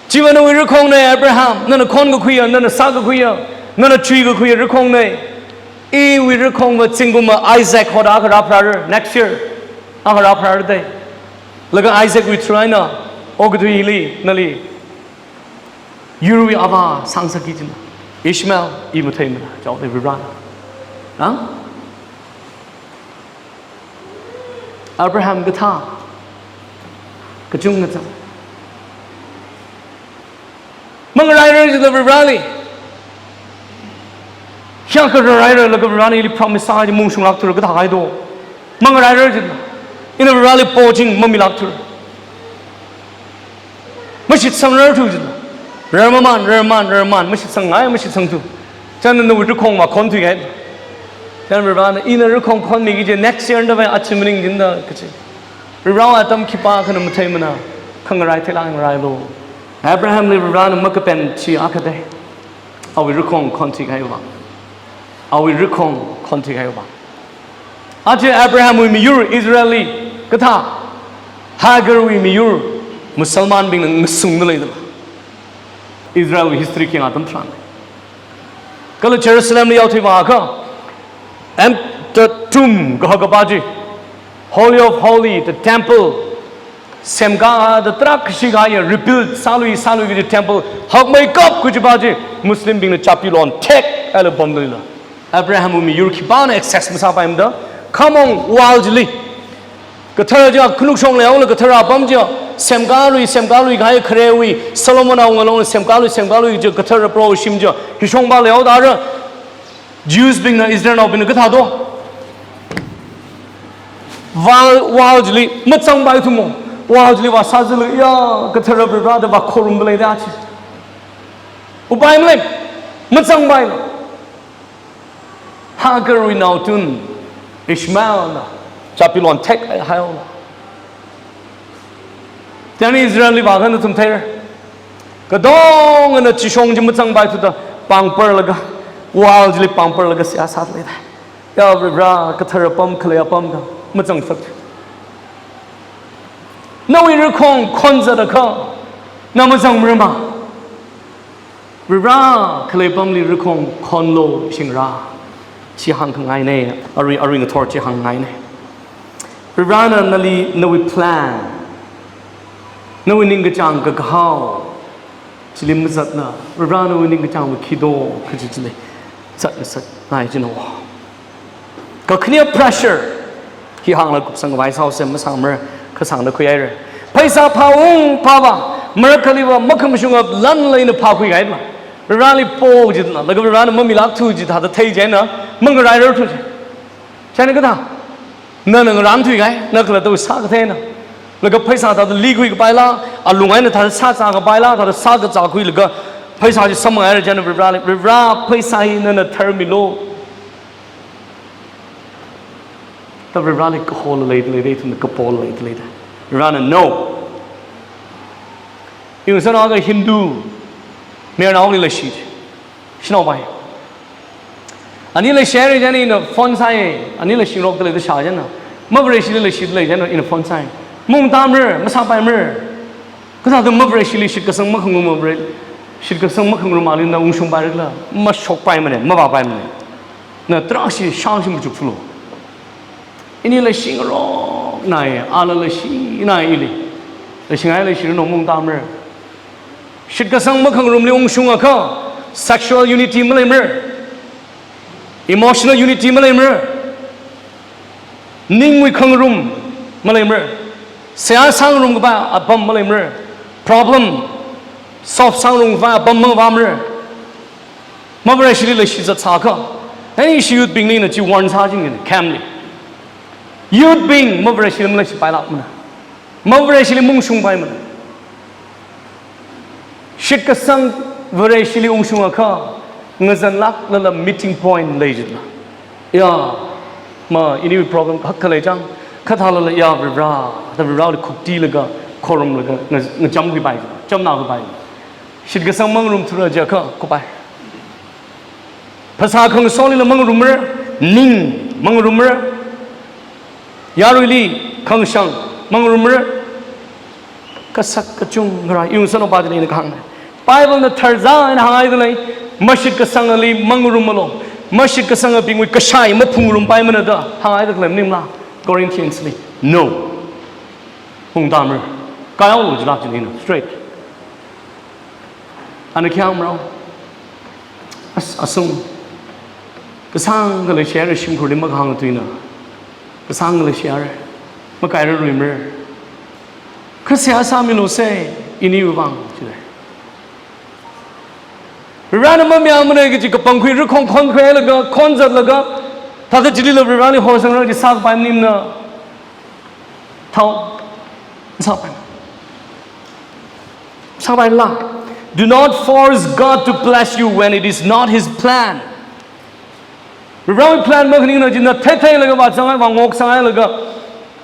Chiva nawui rakhongna Abraham, nana khonkakhuiya, nana sākakhuiya, nana chuikakhuiya rakhongna. Iwui rakhongva zingkumva Isaac hoda akha rāpharāra, next year. Akha rāpharāra da. Laga Isaacwui through eina, okathuili, nali yurwui avā sāngasakki jina. Ishmael, i matheimana, jaoda Varivarana. Ha? Abraham kathā, kachungkha zang. Mangaraira jida Varivarali. Kayākha raraira laga Varivarana ili promise sāhaida maungshunglākthura kathāhaida. Mangaraira jida. Ina Varivarali poching mamilākthura. Mashitsangrarthu jida. Rarmaman, rarman, rarman, mashitsangngai, mashitsangthu. Chieina nawui rakhongva khonthuihai. Chieina Varivarana, ina rakhong khonmiki kaji next year da vai achi maning jida kachi. Varivara atam khipākhana matheimana, khangarai theilāk ngarailu. Abrahamli Varivarana makapen chi akha da. Awui rakhong khonthuikahaiva. Awui rakhong khonthuikahaiva. Aja Abrahamwui miyur Ishmaelli kathā, Hagarwui miyur Musulmanbingna ngasungda leidala. Ishmaelwui history kayāng atam tharan. Kala Jerusalemli yaothui vāakha, and the tomb kahaka pa chi, Holy of Holy, the temple, semkāda tarākha shikha ya rebuild sālui, sālui kaji temple, hakmeikap kaji pa chi, Muslimbingna chapi lonthek eina pamda leila. Abrahamwui miyur khipāna access masāpaimada, khamong wall chili. Kathara chi khanukshong leihaola kathara apam chi, semkālui, semkālui kahai kharewui, Solomon awunga longna semkālui, semkālui chi kathara proshim chi, hishong pa leihaoda ara, Jews bingna, Israelnaobingna kathādo. Wall, wall chili, mazangpaithu mo. Wall chili vāsāzatlu, ya, kathara Varivara da vākhorumda leida chi. Upai malei, mazangpailu. Hagarwui naothun, Ishmaelna, chapi lonthek haihaola. Chieina Israelli vāakha nathum theira. Katongana chishong chi mazangpaithuda pāngparlaga, wall chili pāngparlaga seihā sāda leida. Ya Varivara, kathara apam, khalei apamda mazangsak. Nawui rakhong khonzat akha, na mazangmara ma. Varivara khalei pamli rikhong khonlu shingra. Chi hāngkhangaina, arui, arui ngathor chi hāngngaina. Varivarana nali, nawui plan, nawui ningkachāng kakahao chili mazatla, Varivara nawui ningkachāngwui khi do kaji chili zatngasakngai jino. Kakhane pressure hi hānglaga kupsang khavai sāhaosa, masāngmara, kasāngda khuihaira. Pheisā phāung phāva, marakhaliva makhamashunga plan lei eina phākhuikahai ma. Varivarali po jitna, laga Varivarana mamilākthu jithāda thei chieina, mangarairar thu chi. Chieina kathā, nana ngarānthuikahai, na khalattawui sākathei eina. Laga pheisā thāda likhui kapaila, alung eina thāda sāzā kapaila, thāda sākazā khuilaga, pheisā chi samphanghaira chieina Varivarali, Varivara pheisā hi nana tharmilu. Da Varivarali kahola leida leida, ithumna kapola leida leida. Varivarana no. Iwui sānaoda Hindu mayarnaoli leishi. Shanao pai. Ani leishihaira chieina ina phone sāi, ani leishingarokda leida shā chieina. Mavareishili leishida lei chieina ina phone sāi. Maungtāmara, masāpaimara. Kathāda mavareishili shitkasang makhangarum mavare, shitkasang makhangarum ali na ungshungpaira khala, mashokpaimana, mavāpaimana. Na tarākhashi shāngshi machukphalu. Ini leishingaroknai, ala leishinai ili. Leishingai leishiranu, maungtāmara. Shitkasang makhangarumli ungshungakha, sexual unity maleimara. Emotional unity maleimara. Ningwui khangarum maleimara. Seihā sāngarum kapai apam maleimara. Problem solve sāngarum kapai apam mavāmara. Mavareishili leishi zatsākha, ani ishi youth bingli ina chi warn sāchingina, camp li. Youth bing mavareishili maleishi pailākmana. Mavareishili maungshungpaimana. Shitkasang Vareishili ungshungakha, ngazanlāklala meeting point lei jitla. Ya, ma, iniwui problem hakka lei chang, kathālala ya Varivara, da Varivarali khuktilaga, khorumlaga, nga-, ngachamkhuipai, chamnākhuipai. Shitkasang mangarumthura jiakha, khuipai. Phasā khangasolila mangarummara, ning mangarummara, yaruili khangashang mangarummara, kasak kachungkha rā, iwui ngasotnaopa chili ina kahāng. Bible na tharzā eina hānghaida lei, mashitkasangali mangarummalu, mashitkasangabingwui kashai maphungrumpai mana da hānghaida khalei maningla, Corinthians li. No. Hungtamra. Kayao lo jilak jilina, straight. Ana khi hāngmarao? As-, asung. Kasāngkha leishira shimkhurli makahāng tuina. Kasāngkha leishira. Makaira ruimra. Kha seihā sāmilu se, iniwui vang, jilei. Varena mamayāmana kaji kapangkhui rakhong khonkhuilaga, khonzatlaga, thāda chilila Vareli horsangra kaji sākapai maningmana. Thao, sāpai. Sāpaila. Do not force God to bless you when it is not His plan. Varewui plan makhaningna jina theitheilaga vāzanghai, vāngoksanghailaga,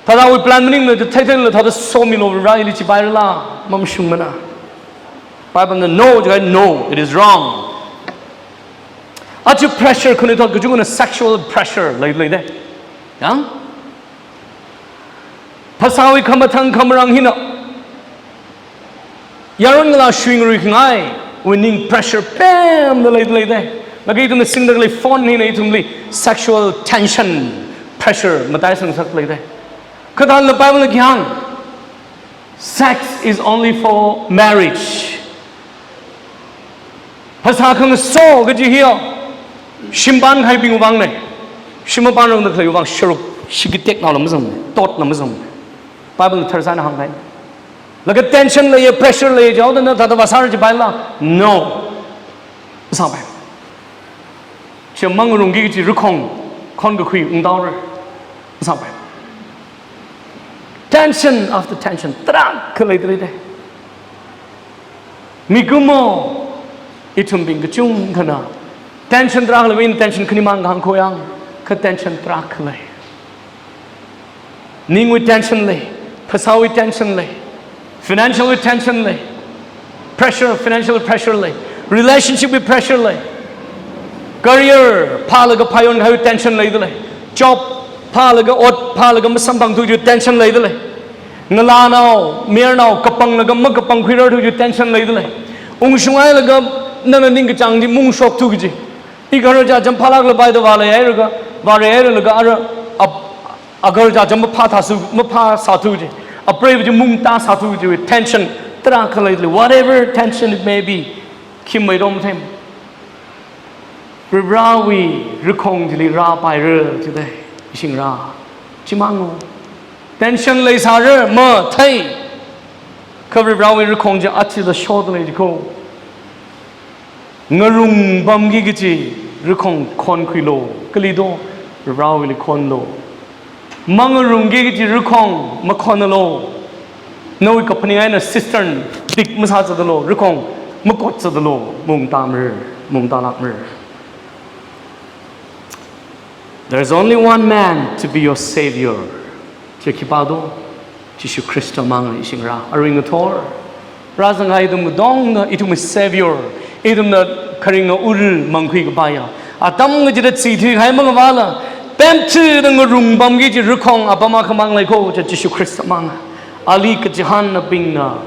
thāda awui plan maningmana ji theitheilaga thāda somilu, Vareli chipairala, mamashungmana. Bible na no jiakha no, it is wrong. Aja pressure khanuithot kachungkhana sexual pressure lei, leida. Yang? Phasāwui khamathāng khamarāng hina yaron ngalā shuingarui khangaiwui ning pressure pemda lei, leida. Laga ithumna singda khalei phone hina ithumli sexual tension, pressure mataisangsak leida. Kathāla Bible na khi hāng? Sex is only for marriage. Phasā khangaso kaji hiya, shim pānkhaibingwui vangna. Shim mapānrangda khaleiwui vang sharuk, shiki teknaola mazangna, totla mazangna. Bible na tharzā eina hāngkahai. Laga tension leiya, pressure leiya jihaoda na thāda vāsāra jipaila? No. Masāpai. Chi mangarumki kaji rakhong khonkakhui ungtaora. Masāpai. Tension after tension, tarākha leida leida. Mikumo, ithumbing kachungkhana tension tarākha lei, tension khanimang kahāng khoyang, kha tension tarākha lei. Ningwui tension lei, phasāwui tension lei, financial wui tension lei, pressure, financial pressure lei, relationship wui pressure lei, career phālaga phāyon kahaiwui tension leida lei, job phālaga, ot phālaga masamphangthu kaji tension leida lei, ngalānao mayarnao kapanglaga makapangkhuirarthu kaji tension leida lei, ungshunghailaga Nana ningkachāng chi mungshok thu kaji. I gahar chacham phālāklapai da vālei hailaga, vālei hailaga ara ap-, agahar chacham maphā thāsu, maphā sāthu kaji. Apreiva chi mungtā sāthu kaji, tension tarākha leili, whatever tension it may be. Khi maidom them. Varivarāwui rakhong chili rāpaira jida, ishingra. Chimang o. Tension leisāra, mathei. Kha Varivarāwui rakhong chi athishurda lei jiko. Ngarungpamki kaji rakhong khonkhuilu. Kali do, Varivarāwuili khonlu. Mangarungki kaji rakhong makhonlu. Nawui kaphaning eina cistern dik masāzatlu, rakhong makotzatlu, mungtāmara, mungtālākmara. There's only one man to be your savior. Chi khipā do? Jishu Khrista manga, ishingra. Arui ngathor rāzanghai ithum katongna, ithumwui savior, ithumna kharinga ura mangkhui kapaiya. Atam kachida chithei hai mangavāla, pemchida ngarungpamki kaji rakhong apam akhamang leiko, chi Jishu Khrista manga. Ali kachihānnabingna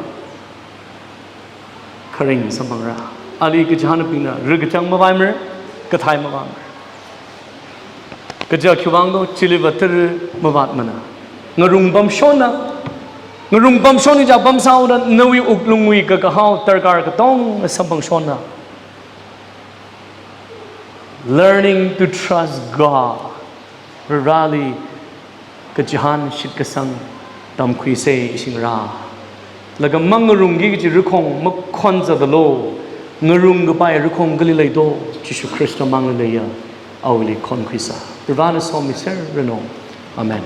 kharing samphangra. Ali kachihānnabingna rakachang mavaimara, kathai mavaimara. Kaja khiwuivang do, chili vātara mavātmana. Ngarungpamshonna, ngarungpamshonna, ja pamsāhaoda nawui wuklungwui kakahao darkar katonga samphangshonna. Learning to trust God. Varivarāli kachihān shitkasang tamkhuisa, ishingra. Laga mangarungki kaji rakhong makhonzatlu, ngarung kapai rakhong kali lei do? Jishu Khrista mangli leiya, awuili khonkhuisa. Varivarāna somiserranu. Amen.